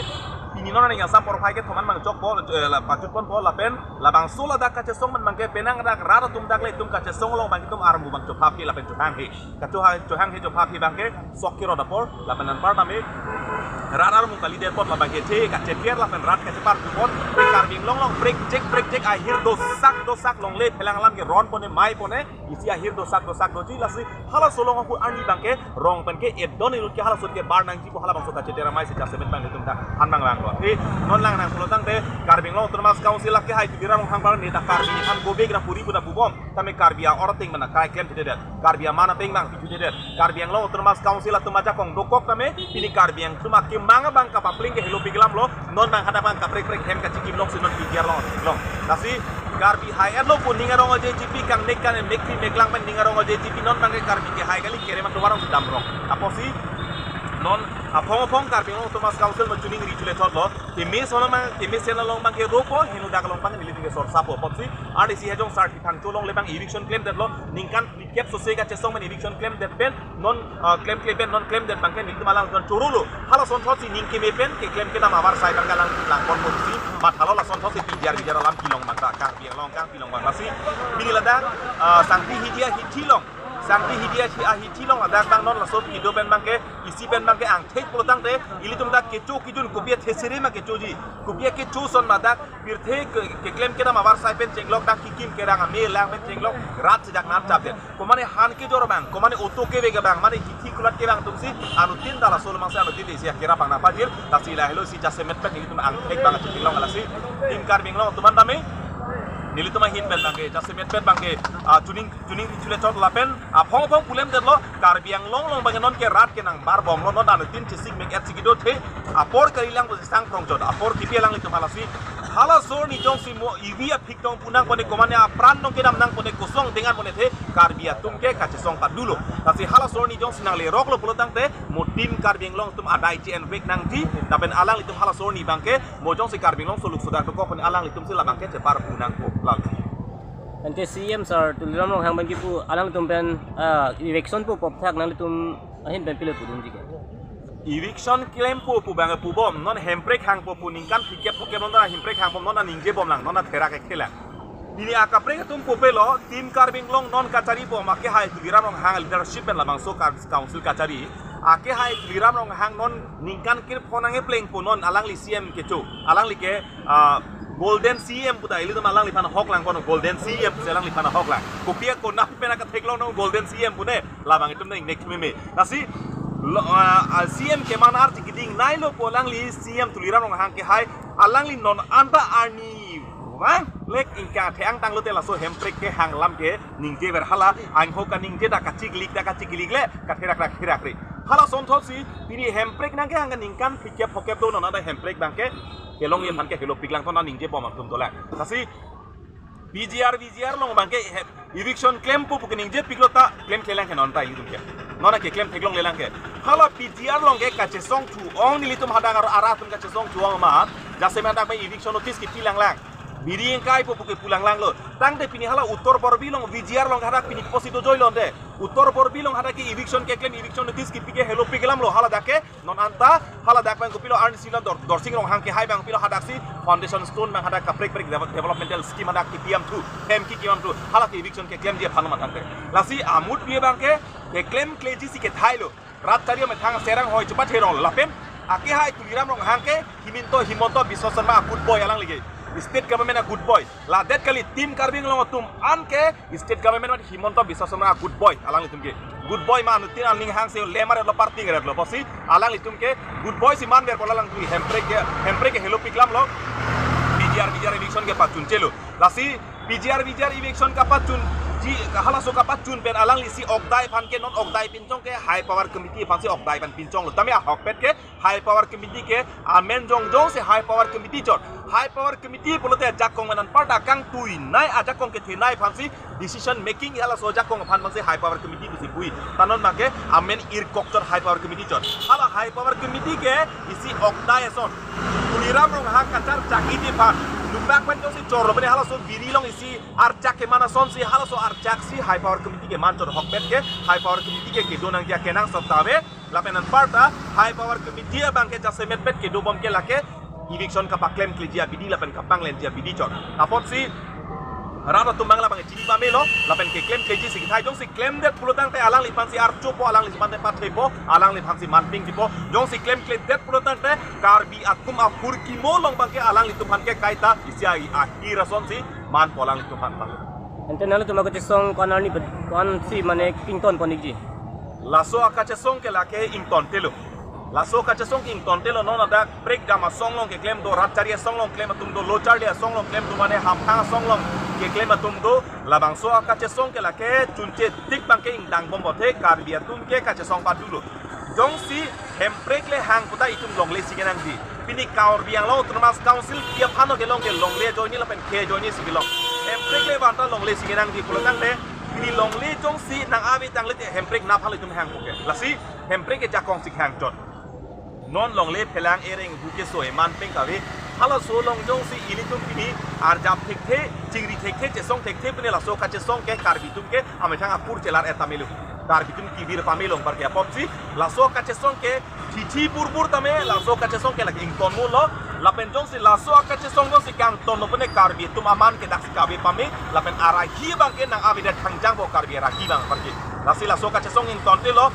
pini non arni kangsam porphai kethom an abang chokpo, eh, la pajutponpo, lapen labangso ladak kachesong pen abangke penang dak rat atum dak le itum kachesong along abang itum armu abang chophaphi lapen chohanghe. Kachohang, chohanghe chophaphi abangke sok kerot apor, lapen anparta me rat armu kalidet apot labangke the kacheker lapen rat kacheparju apot, te Karbi Anglong along prekjek prekjek ahir dosak dosak longle phelang alam ke ron pone mai pone, isi ahir dosak dosak doji, lasi halaso along ahut arni abangke rong pen ke edon inut ke halaso ke bar nangji pu halabangso kacheter amei si jasemet abang itum ta han nang langlo. Eh, non lang nang pulotangte Karbi Anglong Autonomous Council lake hai Tuliram Ronghang bar ne ta Karbi aphan gobek ra puri pu ta pubom. Tame Karbi a-or ateng mana kai klemthedet. Karbi aman ateng abang pithedet. Karbi Anglong Autonomous Council atum ajakong dokok tame pini Karbi atum akemang abang kapapling ke helo piglamlo. Non abang hadak abang kaprek prek hem kachikimlok si non P G R along long. Lasi Karbi hai etlo pu ning arong o J G P kangnek kan mekpi meklang pen ning arong o J G P non abangke Karbi ke hai kali kerem atovar along si damrong. Apotsi non aphong aphong Karbi Anglong Autonomous Council ma chuning ri chule thotlo. Keme son abang, keme sen along abangke ropo, henu dak along abang neli ke sorsapo. Apotsi, arnisi hejong sarki thangcho along le abang eviction klemdetlo, ningkan phlikep sose kachesong pen eviction klemdet pen, non, ah, klemkle pen, non klemdet abangke nelitum alang non chorolo. Halason thotsi ning keme pen, keklem kedam avarsai abangke alang langponponsi, mathalo lason thotsi P G R V G R alam kelong abang ta, Karbi Anglong kangpilong abang. Lasi, pini ladak, ah, Sangti Hithi ahithi along, Sangti Hithi ahi, ahithi along ladak abang non laso kedo pen abangke, isi pen abangke angthek pulotangte, ilitum dak kecho kejun kopi athesere ma kechoji, kopi akecho son ma dak pirthe ke, keklem kedam avarsai pen chenglok dak kikim kerang ame lang pen chenglok rat sejak nar chapdet. Komane han kejor abang, komane auto kevek abang, mane hithi kulat ke abang atumsi, anuttin ta laso along si anuttin isi akera abang nangpajir, lasi lahelo si jasemet pen ilitum angthek abang achitilong lasi, Team Karbi Anglong atum an tame, nelitum ahin pen abangke, jasemet pen abangke, ah, chuning, chuning chule chot lapen, aphong aphong pulemdetlo, Karbi Anglong along abangke non ke rat ke nangbarbomlo, non anuttin chesik mek et si kedothe, apor kalilang pusi sang prongchot, apor kipi alanglitum halasi, halaso arni jongsi mo ivi aphik tong pu nangpone komane apran tong kedam nangpone kosong dengan pone the Karbi atum ke kachesong padulo. Lasi halaso arni jongsi nangleroklo pulotangte mo Team Karbi Anglong atum adai chi envek nangji, lapen alanglitum halaso arni abangke mo jongsi Karbi Anglong soluk sodak dokok pone alanglitum si labangke cheparpu nangpo lalo. Anke C M sir Tuliram Ronghang abangke pu alanglitum pen, ah, eviction pu pop thak nanglitum ahin pen pilo pudunji ke. Eviction klempo pu abangke pubom, non hemprek hangpo pu ningkan phlikep phokep non ta hemprek hangbom, non ta ningjebom lang, non ta therak ekthe lang. Pini akaprek atum pupelo, Team Karbi Anglong non kacharibom, akehai Tuliram Ronghang leadership pen labangso Kar-, council kachari. Akehai Tuliram Ronghang non ningkan kre phonang epleng pu non alangli C M kecho, alangli ke, ah, Golden C M pu ta, ilitum alangliphan hok lang kono, Golden C M pusi alangliphan hok lang. Kopi ako nap pen akatheklong non Golden C M pune, labang itum nang nek meme. Lasi, lo, ah, ah, C M keman arji keding nailo pu alangli C M Tuliram Ronghang kehai, alangli non anta arni, wah, lek ingka the angtang lote laso hemprek kehang alam ke, ningjever hala, angho kaningje ta kachiklik ta kachiklik le, katherak rak therak re. Halason thotsi, pini hemprek nangkehang ke ningkan phlikep phokep do non anta hemprek abangke, kelongji aphan ke helopik lang, to non ningje bom atum dolang. Lasi P G R, V G R along abang ke he-, eviction klempo pu ke ningje piklo ta, klemklelang ke non ta ilitum ke. Non ke klem theklonglelang ke. Hala P G R along ke kachesong thu-ong, nelitum hadak ar-, arat atum kachesong thu-ong ma, jasemet hadak abang eviction notice kepi langlang. Biri ingkaipo pu ke pu langlanglo. Tangte pini hala Uttar Borbil along V G R along hadak pini kosi dojoilo nde. Uttar Borbil along hadak ke eviction keklem, eviction notice kepi ke helopik alamlo hala dak ke. Non anta hala dak abang kopilo, Arnisi la Dor-, Dorsing Ronghang kehai abang kopilo, hadak si foundation stone abang hadak kaprek prek devel-, developmental scheme hadak kepi amthu, hem kekim amthu, hala ke eviction keklemji aphan matangte. Lasi amut pi abang ke, keklemkleji si kethailo. Rat chari amethang Serang hoi chupat herong lapen akehai Tuliram Ronghang ke Himanta, Himanta Biswa Sarma a good boy alangli ke. State government a good boy. Ladet kali, Team Karbi Anglong atum an ke state government mat Himanta Biswa Sarma a good boy alanglitum ke. Good boy ma anuttin aning hang se lemar lo, party ngret lo, pusi alanglitum ke good boy si manver pu alangtum hemprek ke, hemprek ke helopik lamlo. P G R, V G R eviction kepachunchelo. Lasi P G R, V G R eviction kapachunji, halaso kapachun pen alangli si okdai aphan ke, non okdai pinchong ke High Power Committee aphan si okdai pen pinchonglo. Tame ahokpet ke High Power Committee ke amen jongjong si High Power Committee chot. High Power Committee pulote ajakong anparta kangtuinei, ajakong kethenei aphan si decision making halaso ajakong aphan abang si High Power Committee pusi bui. Ta non abang ke amen irkok chot High Power Committee chot. Hala High Power Committee ke isi okdai ason, Tuliram Ronghang kacharchak-iji aphan, lupak pen jongsi chorlo pen halaso biri along isi archak keman ason si, halaso archak si High Power Committee keman chot, ahokpet ke High Power Committee ke kedo nangji akenangsot ta ave. Lapen anparta High Power Committee abang ke jasemetpet kedobom ke lake eviction kapaklemkleji abidi lapen kapanglenji abidi chot. Apotsi rat atum abang labang chini pamelo, lapen keklemkleji si kethai. Jongsi klemdet pulo tangte alangliphan si archopo, alangliphan te pathepo, alangliphan si manpingkipo. Jongsi klemkledet pulo tangte Karbi atum aphur kimo along abang ke alanglitum aphan ke kaita isi a-, ahir ason si manpo alanglitum aphan abang. Ante nanglitum akachesong ko-an arni pet, ko-an si mane kington pon-ikji? Laso akachesong ke lake ingtontelo. Laso kachesong ke ingtontelo, non hadak prekdam asong along keklem do, rat chari asong along klem atum do, lo charli asong along klem do, mane hamphang asong along keklem atum do, labangso akachesong ke lake chunche tik abang ke ingdang bom bote, Karbi atum ke kachesong padulo. Jongsi hemprek le hang puta itum longle si kenangji. Pini Karbi Anglong Autonomous Council pi aphan kelong ke longle ajoine lapen ke ajoine si kelong. Hemprek le vanta longle si kenangji pulo tangte, pini longle jongsi nang-ave tangte hemprek nap hal itum hangpo ke. Lasi hemprek ke jakong si hang chot. Non longle phelang ereng bu keso eman peng kave. Halaso along jongsi ilitum pini arjap thekthe, chingri thekthe, chesong thekthe pine laso kachesong ke Karbi atum ke amethang akur chelar-et pamelo. Karbi atum kevir pamelo anparke. Apotsi laso kachesong ke chichi burbur tame laso kachesong ke lake ingtonmulo. Lapen jongsi laso akachesong jongsi kangtonlo pine Karbi atum aman ke daksi kave pame. Lapen arahi abang ke nang-avedet thangjangpo, Karbi arahi abang anparke. Lasi laso kachesong ingtontelo,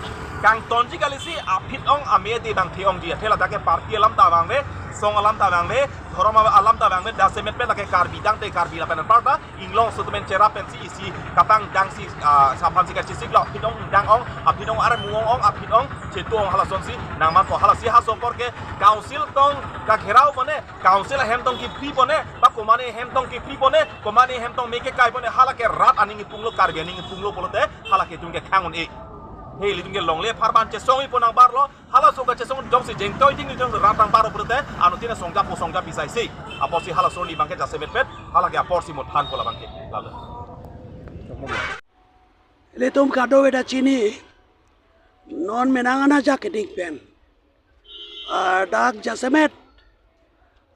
kangtonji kali si aphi-ong ame de abang the-ongji. Athe ladak ke party alam ta abang ave, song alam ta abang ave, dhorom alam ta abang ave, jasemetpet lake Karbi tangte Karbi lapen anparta inglong settlement cherap pensi isi kapangdang si, ah, saphan si kachesik lo, aphi-ong dang-ong, aphi-ong armu ong-ong, aphi-ong chetu-ong, halason si nangmanpo. Halasi halaso apor ke council tong kagherao pone, council ahem tong kepri pone, ba komane ahem tong kepri pone, komane ahem tong me kekai pone, hala ke rat aning ipunglo, Karbi aning ipunglo pulote hala ke itum ke khang un-e. He, ilitum ke longle pharban chesong-ipo nangbarlo, halaso kachesong jongsi jengtoi jing jong rat nangbarlo pulote, anuttin asong japo song japi sai si. Apotsi halaso arni abang ke jasemetpet, hala ke apor si mo thanpo labang ke. Lalo. Ilitum kadokave ta chini, non menang ana ajak keding pen, ah, dak jasemet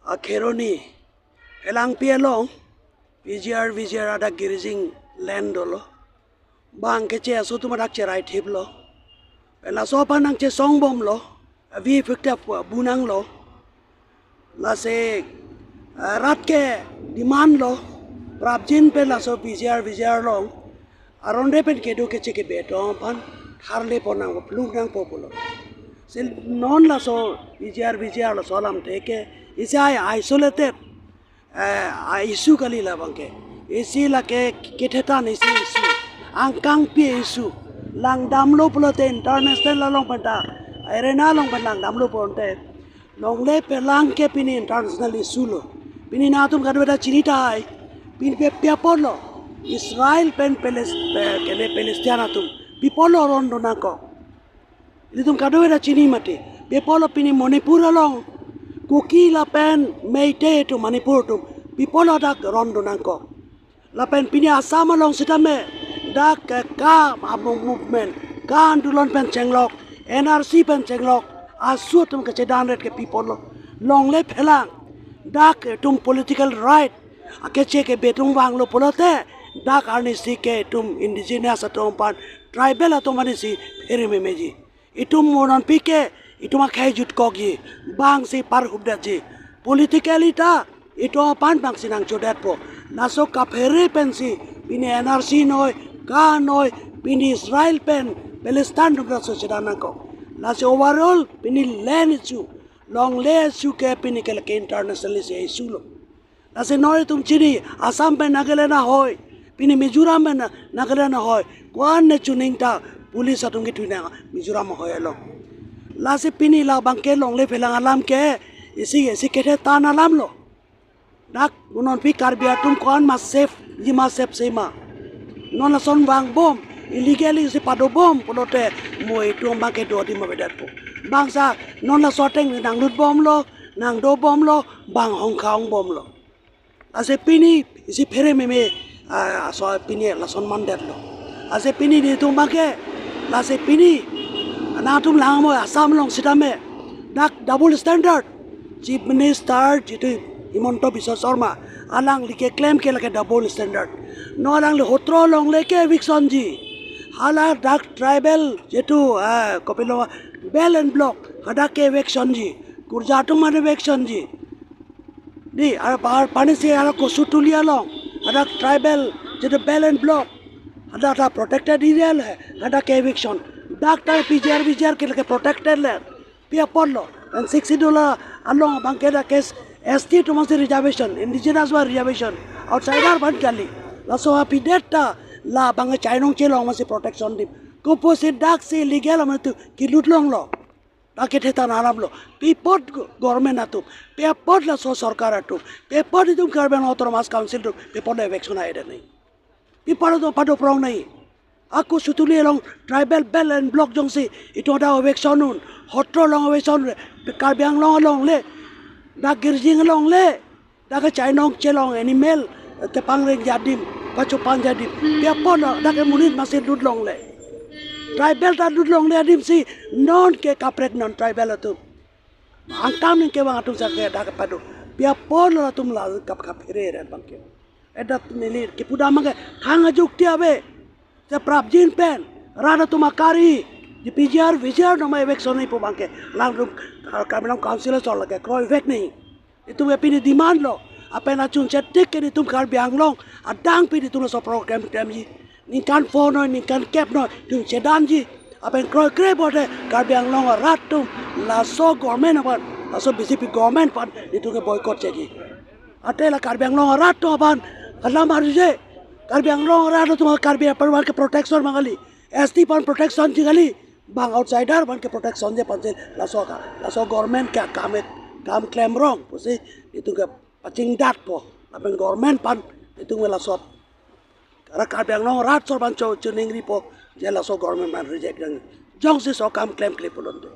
a Kheroni Elangpi along P G R, V G R adak grazing land dolo. Bang keche aso atum adak cherai thiplo. Pen laso aphan nangchesong bomlo. Avi effective bu nanglo. Lasi, eh, rat ke demand lo. Prapjin pen laso P G R, V G R along aron re pen kedo keche kebe atum aphan tharle pon nangpo, plung nangpo pulo. Si non laso P G R, V G R laso alamthe ke isi ai isolated, eh, a-issue kali labang ke. Isi lake kethetan isi issue. Angkangpi issue. Langdamlo pulote international along pen ta, arena along pen langdamlo pulote, longle phelang ke pini international issue lo. Pini nangtum kadokave ta chini tahai. Pini pi, pi apotlo Israel pen Pales-, pe-, kene Palestine atum, pi apotlo aron do nangkok? Ilitum kadokave ta chini mati. Pi apotlo pini Manipur along Kuki lapen Meitei atum, Manipur atum, pi apot lo dak rondun nangkok. Lapen pini Assam along sitame dak ke ka among movement, ka andolon pen chenglok, N R C pen chenglok, aso atum kechedan ret ke pi apot lo. Longle phelang, dak itum political right akeche ke betung vanglo pulote, dak arnisi ke itum indigenous atum aphan, tribal atum arnisi phere memeji. Itum mo non pi ke, itum akhei jutkokji, bang si parhupdetji. Politically ta itum aphan bang si nangchodetpo. Laso kaphere pensi pini N R C noi, ka noi, pini Israel pen Palestine atum laso chedan nangkok. Lasi overall pini land issue, longle issue ke pini ke lake international issue lo. Lasi non itum chini, Assam pen Nagaland ahoi, pini Mizoram pen Nagaland ahoi, ko-an ne chuning ta police atum kethui nang Mizoram ahoi along. Lasi pini labang ke longle phelang alam ke isi isi kethe tan alam lo. Dak mo non pi Karbi atum ko-an ma safe, ji ma safe se ma. Non lason vangbom, illegally si padobom pulote mo itum bang ke do adim avedetpo. Bangso non laso ateng nanglutbomlo, nangdobomlo, bang hongkha ongbomlo. Lasi pini isi phere meme, ah, so pini lason mandetlo. Lasi pini netum bang ke, lasi pini nangtum lang mo Assam along sitame dak double standard. Chief Minister jitu Himanta Biswa Sarma, alangli keklem ke lake double standard. Non alangli hotro longle ke eviction ji. Hala dak tribal jitu, ah, kopilo belt and block, hadak ke eviction ji. Kurja atum mane eviction ji. Di, ar par pani si hala Kosutuli along, hadak tribal jitu belt and block, hadak ta protected area le, hadak ke eviction. Dak ta P G R, V G R ke lake protected le. Pi apot lo, and sixty dollar along bang ke dak ke S T atum si reservation, indigenous wa reservation, outsider aphan kali. Laso apidet ta labang chainong chelong masi protection adim. Kopo si dak si illegal amat tu kelut longlo. Dak kethe tan alam lo. Pi apot go-, government atum, pi apot laso sorkar atum, pi apot itum Karbi Anglong Autonomous Council atum, pi apot lo eviction aida nai. Pi apot lo pado prong nai. Ako Kosutuli along tribal belt and block jongsi itum dak eviction un, hotro along eviction re, Karbi Anglong along le, dak Girjing along le, dak ke chainong chelong animal, eh, kepangrengji adim, pachopanji adim. Pi apot lo, dak ke monit masi lut longle. Tribal ta lut longle adim si non ke kaprek non tribal atum. Angtan ning kevang atum sa ke dak ke pado. Pi apot lo atum la kap kaphere ren bang ke. Edat neli kipudam bang ke thang ajukti ave. Seprapjin pen rat atum akari, di P G R, V G R nama eviction ni pu bang ke. Lang rum Karbi Anglong Council asor lake kroivek ni. Itum ke pini demand lo. Apen achun chetik ke itum Karbi Anglong adang pini itum laso program klemji. Ningkan pho noi, ningkan kep noi, itum chedanji. Apen kroikre bote Karbi Anglong arat atum laso government aphan, laso B J P government aphan itum ke boycott cheji. Ante la Karbi Anglong arat atum aphan alam arje. Karbi Anglong arat atum Karbi aphan ke protection mangali. S T aphan protection ji kali. Bang outsider aphan ke protection je aphan si laso ka, laso government ke kam, kam klemrong pusi itum ke pachingdatpo. Lapen government aphan itum ke laso, rat Karbi Anglong rat asor aphan cho chuningripo, je laso government aphan reject nang. Jongsi laso kam klemkle pulote.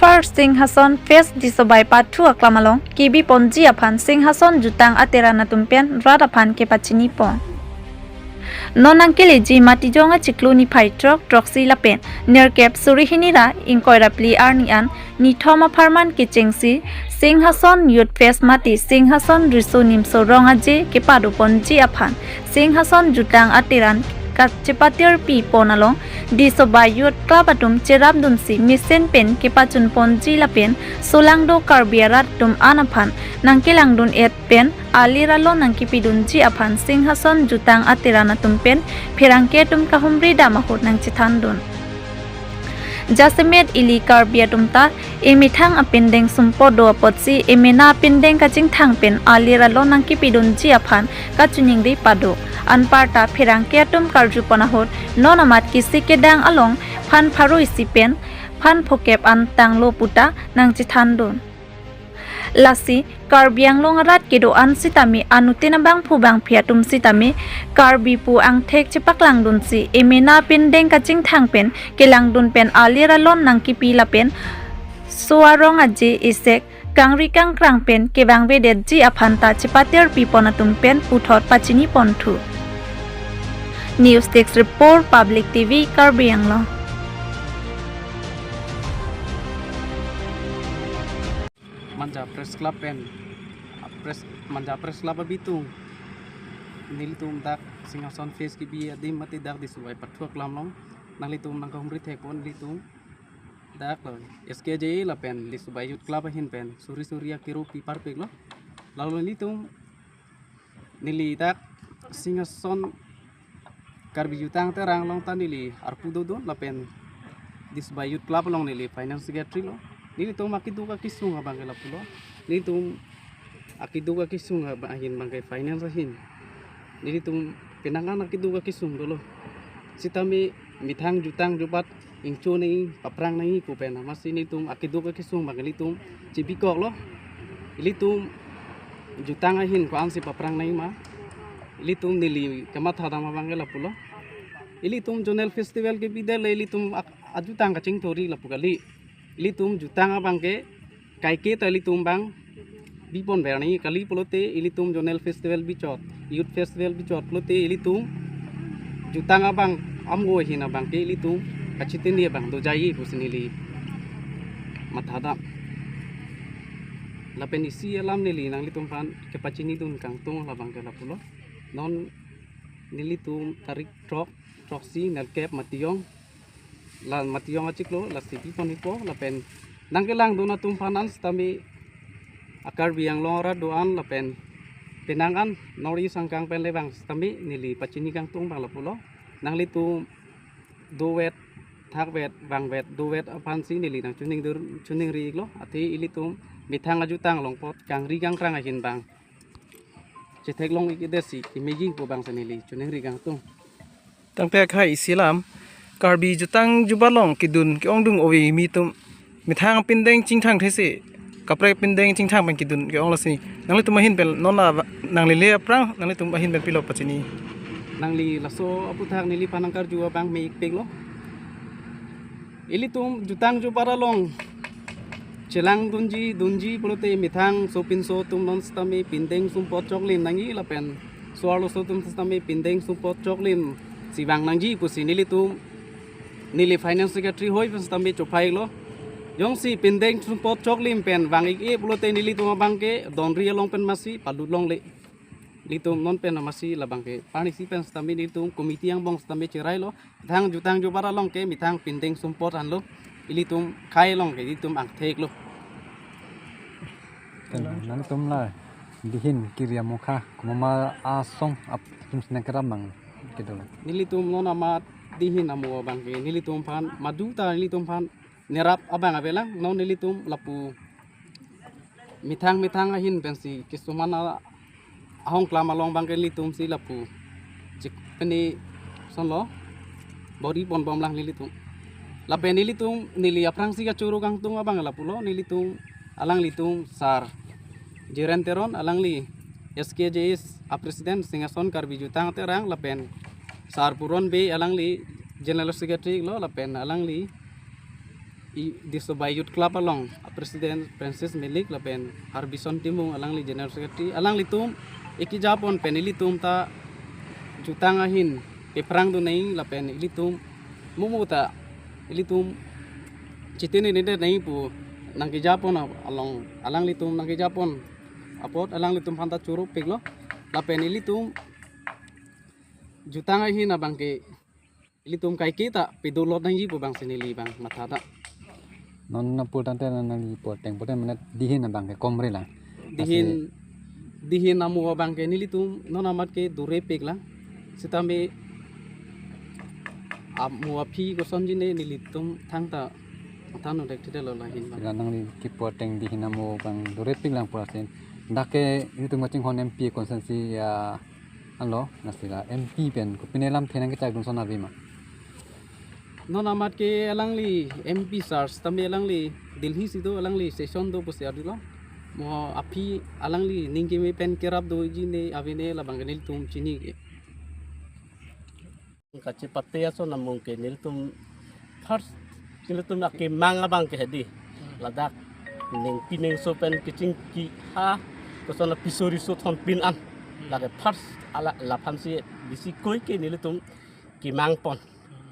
First Singhason Fest Disobai Pathu aklam along kebi ponji aphan Singhason jutang ateran atum pen rat aphan kepachini pon. Non nangkeleji Matijong achiklo niphai throk throksi lapen nerkep suri hini ra ingkoi ra phli arni an nithom apharman kechengsi Singhason Youth Fest mate Singhason Riso Nimso Rong Aje kepado ponji aphan Singhason jutang ateran kachepatir pi pon along Disobai Youth Club atum cherapdunsi mesen pen kepachun ponji lapen solangdo Karbi arat atum an aphan nangkelangdun et pen alir along nangkepidunji aphan Singhason jutang ateran atum pen pherangke atum kahumri dam ahut nangchethandun. Jasemet ili Karbi atum ta emethang apindeng sumpot do apotsi emena apindeng kachingthang pen alir along nangkepidunji aphan kachiningri pado. Anparta pherangke atum karju pon ahut non amat kisi kedang along phan pharo isi pen phan phokep an tanglo puta nangchethandun. Lasi Karbi Anglong arat kedo-an sitame anuttin abangphu bangphi atum sitame Karbi pu angthek chepaklangdunsi emena pindeng kachingthang pen kelangdun pen alir alon nangkipi lapen so arong aje esek kangri kangkrang pen kevangvedetji aphanta chepaterpipon atum pen puthot pachiniponthu. News Desk Report, Public T V, Karbi Anglong. Manja Press Club pen, Press, Manja Press Club abitung nelitum dak Singhason phase kebi adim mate dak Disobai pathu aklam along nanglitum nangkahumri thekpon nelitum dak lo S K J A lapen Disobai Youth Club ahin pen suri suri akiru piparpiklo. Lalo nelitum neli dak Singhason Karbi Jutang Terang along ta neli arpu dodun lapen Disobai Youth Club along neli finance secretary lo. Nelitum akeduk akesung abangke lapulo. Nelitum akeduk akesung ab-, ahin abangke finance ahin. Nelitum penang an akeduk akesung dolo. Sitame methang jutang jubat ingcho nangji, paprang nangji pu pen amatsi nelitum akeduk akesung abang ilitum chibikoklo. Ilitum jutang ahin ko-ansi paprang nangji ma, ilitum neli kamathadam abangke lapulo. Ilitum zonal festival kebidetlo, ilitum ak-, ajutang kachingthurji lapu kali. Ilitum jutang abangke kaike ta ilitum abang biponver nangji kali pulote ilitum zonal festival bichot, youth festival bichot pulote ilitum jutang abang amo ahin abangke ilitum kachitini abang dojaiji pusi neli mathadam. Lapen isi alam neli nanglitum aphan kepachinidun kangtung labangke lapulo. Non nelitum tarik throk, throksi, nerkep Matijong, la Matijong achiklo lasi pipon hipo lapen nangkelangdun atum aphan an sitame a-Karbi Anglong arat do-an lapen penang an North East angkang pen le abang sitame neli pachini kangtung abang lapulo. Nanglitum dovet, thakvet, vangvet, dovet aphansi neli nangchoningdur, choningri-iklo. Athe ilitum methang ajutang along apot kangri kangkrang ahin abang chetheklong-ikdetsi kemeji pu abangsi neli choningri kangtung. Tangte akhai isi alam, Karbi jutang jubat along kedun ke-ongdung ove, mi atum methang pindeng chingthang thesi, kaprek pindeng chingthang pen kedun ke-ong lasi. Nanglitum ahin pen non la nanglele aphrang, nanglitum ahin pen pilo pachini? Nangli laso aputhak neliphan nangkarju abang me-ikpiklo. Ilitum jutang jubat along chelangdunji, dunji pulote methang sopinso atum non sitame pindeng sumpot choklim nangji lapen so-arloso atum sitame pindeng sumpot choklimsi vang nangji pusi nelitum, neli finance secretary hoi pen sitame chophai-iklo. Jongsi pindeng sumpot choklim pen vang-ik-e pulote nelitum abangke donri along pen amatsi palut longle. Nelitum non pen amatsi labangke parnisi pen sitame nelitum committee angbong sitame cherailo. Methang jutang jubat along ke methang pindeng sumpot anlo. Ilitum akhai along ke ilitum angtheklo. Nangtum la dihin kiri amokha komat ma asong atum si nangkerap abang kedo? Nelitum non amat dihin amo abangke nelitum aphan madu ta nelitum aphan nerap abang avelang. Non nelitum lapu methang methang ahin pensi kisuman a-, ahongklam along abangke nelitumsi lapu chik peni sonlo bor-iponbomlang nelitum. Lapen nelitum neli aphrangsi kachoro kangtung abang lapulo, nelitum alanglitum Sar Jiren Teron, alangli S K J S a-president Singhason Karbi Jutang Terang, lapen Sar Puron Bey, alangli general secretary lo, lapen alangli i Disobai Youth Club along a-president Francis Milik lapen Harbison Timung, alangli general secretary, alanglitum ikijapon pen ilitum ta jutang ahin kephrangdun nangji lapen ilitum mumu ta ilitum chitini nede nangji pu nangkijapon a-, along alanglitum nangkijapon apot alanglitum aphanta choropiklo. Lapen ilitum jutang ahin abangke ilitum kaike ta pedolot nangji pu abangsi neli abang mathadam. Non apor tangte nangli apor teng apor teng mane dihin abangke komre lang. Dihin, dihin amo abangke nelitum non amat ke dorepiklang. Sitame amo aphi kosonji ne nelitum thangta than-o dekthedetlo lahin abang. Sila nangli ke apor teng dihin amo abang dorepiklang pu asin. Dak ke ilitum kachinghon M P constituency ya alo, lasi la M P pen kopine lamthe nangkechakdun ason ave ma? Non amat ke alangli M P sar sitame alangli Delhi si do, alangli session do pusi arjulo. Mo aphi alangli ning keme pen kerap doji ne ave ne labang ke nelitum chinine ke. Kachepate ason among ke nelitum first nelitum akemang abang ke hedi. Ladak ningpi ningso pen kechingki ha kosonlo piso riso thonpin an. Lake first ala laphan si bisi koi ke nelitum kemang pon.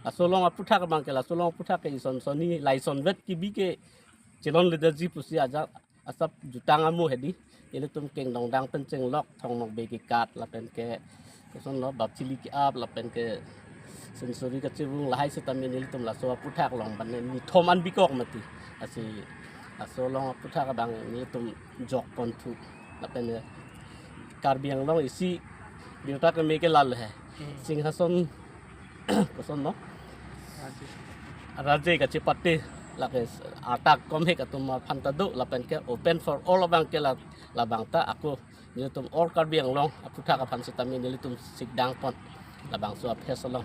Laso along aphuthak abang ke laso along aphuthak ke ison sonni lason vet kebi ke chelonledeji pusi ajat asap jutang amo hedi. Ilitum kengdongdang pen chenglok thong nokbe kekat lapen ke kosonlo bapchili ke-ap lapen ke sensori kachevung lahai setame nelitum laso aphuthak along ban nithom an bikok mati. Lasi laso along aphuthak abang nelitum jok ponthu lapen ke Karbi Anglong isi birta keme ke lalo he. Hmm. Singhason kosonlo? Raje kachepate lake arta komhek atum aphan ta do lapen ke open for all abang ke la labang ta ako nelitum all Karbi Anglong aphuthak aphan setame nelitum sikdang pon labangso a-fest along.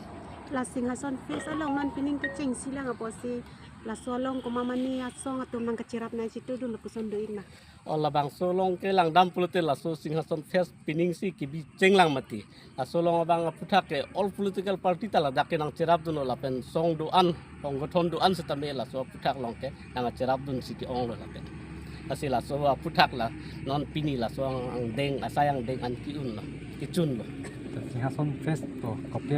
La Singhason Fest along non pining kechengsi lang apotsi laso along komat mane asong atum nangkacherap nangchitudun lapuson do-ik ma? O labangso along ke langdam pulote laso Singhason Fest pining si kebi chenglang mati. Laso along abang aphuthak ke all political party ta ladak ke nangcherapdunlo lapen song do-an, songgothon do-an setame laso aphuthak along ke nangcherapdun si ke-onglo lapen. Lasi laso aphuthak la non pini laso ang- angdeng asai angdeng an ke-unlo, kechunlo. Singhason Fest to kopi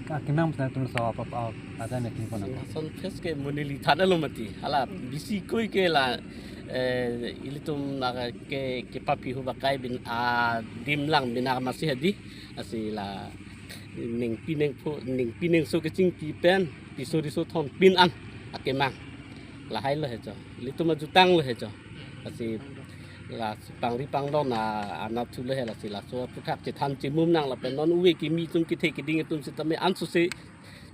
akemang pen tum so apa apa ada ne kin pon. Singhason Fest ke monit li than alo mati. Hala bisi koi ke la eh, ilitum na ke kepapi hu bakai bin adim lang bin amatsi hedi. Lasi la ningpi ningphu ningpi ningso kechingki pen piso riso thonpin an akemang. Lahai lo he cho. Ilitum ajutang lo he cho. Lasi la pangri pangdon na anat thu lo he lasi laso aphuthak chethan chemum nang lapen non uve kimi atum kethe keding atum setame ansose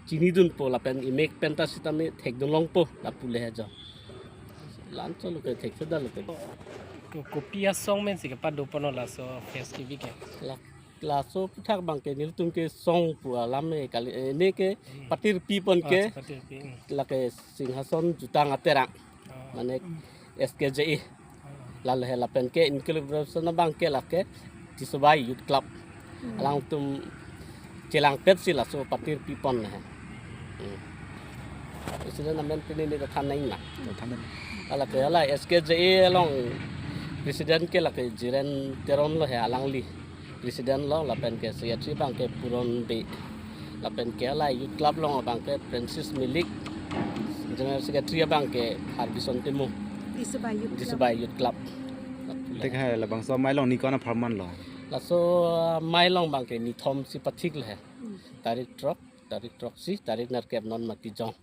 chinidunpo lapen imek pen ta setame thekdun longpo lapu le he cho. Lancho lo ke thekse da lo ke. Ko- kopi asong pen si kepado ponlo laso fest kebi ke? La laso aphuthak abang ke nelitum ke song pu alam e kali, eh, ne ke patirpi pon ke. Oh, patirpi. Hmm. Lake Singhason Jutang Aterang. Oh. Mane S K J A. Lalo he lapen ke in collaboration abang ke lake Tisobai Youth Club. Hmm. Alangtum chelangpet si laso patirpi pon he. Hmm. President amen pini ne than nang ma. Than nang. Lake hala S K J A along president ke lake Jiren Teron lo he alangli. President lo lapen ke secretary abang ke Puron Bey. Lapen ke hala Youth Club along abang ke Francis Milik. General Secretary abang ke Harbison Timung. Tisobai Youth Club. Tisobai Youth Club. Te ke labangso amei along ni ko-an apharman lo? Laso amei along abang ke nithom si pathik lo he. Hmm. Tarik throk, tarik throksi, tarik nerkep non mati jong.